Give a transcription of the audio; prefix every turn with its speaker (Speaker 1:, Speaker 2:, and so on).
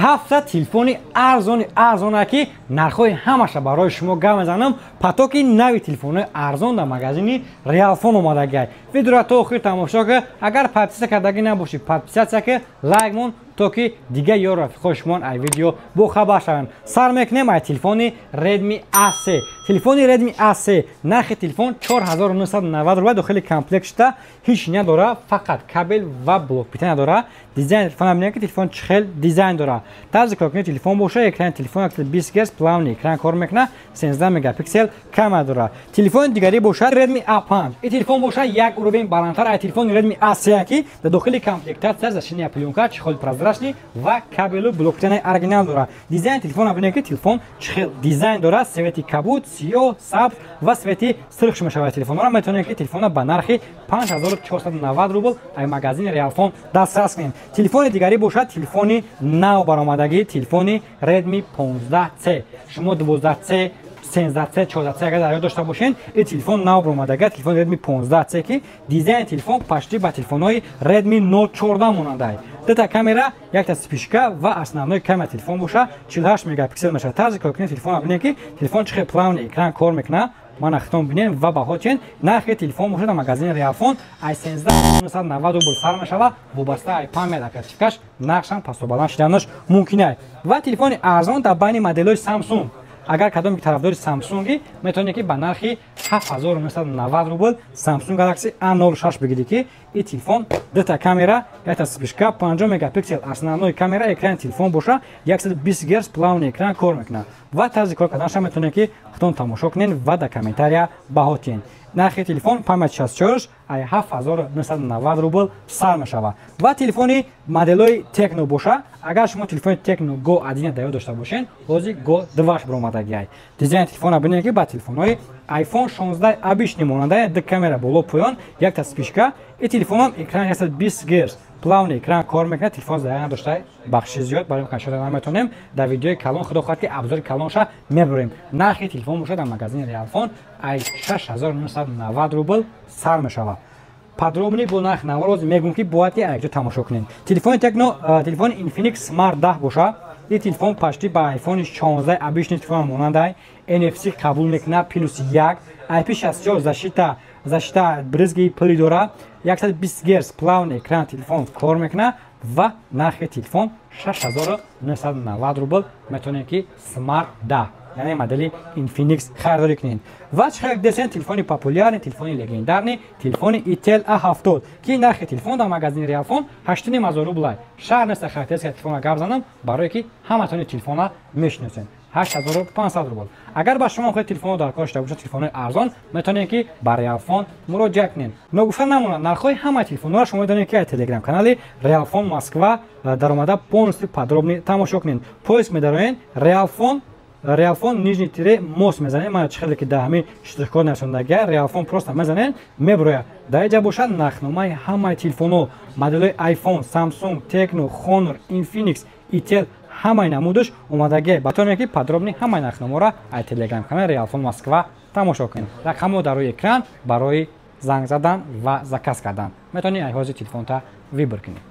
Speaker 1: Ҳафта телефони арзони арзона, ки нархҳои ҳамаша барои шумо гап мезанам. Потоки нави телефонҳои арзон дар магазини Реалфон омадагиай. Видеоро то охир тамошо ки, агар подписка кардагӣ набошӣ, подписаться ки, лайк мон, то ки дигар ёру рафиқҳои шумо ай видео бохабар шаванд. Сар мекунем ай телефони Redmi A3. Телефони Redmi A3, нархи телефон 4990 рубл. Дохили комплект шуда ҳеҷ надора, фақат кабел ва блок питания дора. Дизайни телефон бинед, ки телефон чӣ хел дизайн дора. Тарзи коркунии телефон боша, экрани телефон 20 герц плавный экран кор мекунад, 13 мегапиксел камера дора. Телефони дигарӣ боша Redmi A5. Ин телефон боша як уровень баландтар аз телефони Redmi A3, ки дар дохили комплектация защитная плёнка, чехол прозрачный ва кабелу блок питания оригинал дора. Дизайни телефон бинед, ки телефон чӣ хел дизайн дора: цвети кабуд, сиёҳ, сабз ва цвети сирх мешавад. Телефонҳоро метавонед, ки телефонро ба нархи 5490 рубл ай магазини Реалфон дастрас кунед. Телефони дигарӣ бошад телефони нав баромадагӣ, телефони Redmi 15C. Шумо 12C, 13C, 14C агар дар ёд дошта бошед, ин телефон нав баромадага, телефони Redmi 15C, ки дизайни телефон почти ба телефонҳои Redmi Note 14 монандай. Дута камера, якта вспышка ва основной камера телефон боша 48 мегапиксел мешавад. Тарзи коркунии телефон бинед, ки телефон чӣ хел плавный экран кор мекунад. Мана, хитом бинем ва баҳо чен. Нархи телефон бошад дар магазини Реалфон ай 13 990 рубл сар мешавад. Вобаста ай память, оперативкаш нархшам пасту баланд шиданаш мумкин ай. Ва телефони арзон дар байни моделҳои Samsung. Агар кадоме ки тарафдори Самсунги, метавонед, ки ба нархи 7990 рубл Samsung Galaxy A06 бигирӣ, ки ин телефон дута камера, якта вспышка, 50 мегапиксел основной камера, экрани телефон боша 120 герц плавный экран кор мекунад. Ва тарзи кор карданаша метавонед, ки худтон тамошо кунед ва дар комментария баҳо диҳед. Нархи телефон память 64 ай 7990 рубл сар мешавад. Ва телефони моделҳои Техно боша, агар шумо телефони Техно Go 1 дар ёд дошта бошед, ҳозир Go 2 баромадагиай. Дизайни телефонро бинед, ки ба телефонҳои iPhone 16 обычный монанда: ду камера боло, поён, якта вспышка. Ин телефонам экран 120 герц плавный экран кор мекунад. Телефон зарар надошта, бахши зиёд барои кашода наметонем. Дар видеои калон, худо хоҳад, ки обзори калонша мебурем. Нархи телефон бошад дар магазини Реалфон ай 6990 рубл сар мешавад. Подробный бо нарх навроз мегӯм, ки бояд ки якҷо тамошо кунем. Телефони Техно, телефони Infinix Smart 10 боша, ин телефон почти ба iPhone 16 обычный телефон монандай, NFC қабул мекунад, плюс 1 IP64 защита брызги, пыли дора, 120 герц плавный экран телефон кор мекунад ва нархи телефон 6990 рубл. Метавонед, ки Smart 10, яъне модели Infinix, харидорӣ кунед. Ва чӣ хел десен, телефони популярный, телефони легендарный, телефони Itel A70, ки нархи телефон дар магазини Реалфон 8500 рублай. Шаҳр неста характеристика телефона гап занам, барое ки ҳаматони телефона мешиносед. 8500 рубл. Агар ба шумо хоҳед телефонро дар кор шуда бошад, телефонҳои арзон, метавонед, ки ба Реалфон муроҷиат кунед. Ногуфта намонад, нархҳои ҳамаи телефонҳоро шумо метавонед, ки аз телеграм канали Реалфон Москва даромада полностью подробный тамошо кунед. Поиск медароед Реалфон, Реалфон нижний тире мос мезанед. Мана, чӣ хеле ки дар ҳамин штрихкод нависондагия, Реалфон просто мезанед, меброяд. Дар инҷа бошад нархномаи ҳамаи телефонҳо, моделҳои iPhone, Samsung, Tecno, Honor, Infinix, Itel, ҳамаи намудаш омадагӣ. Батонед, ки подробный ҳамаи нархномаро аз телеграм канали Реалфон Москва тамошо кунед. Рақамҳо дар рӯи экран барои занг задан ва заказ кардан. Метавонед ай ҳозир телефонта выбор кунед.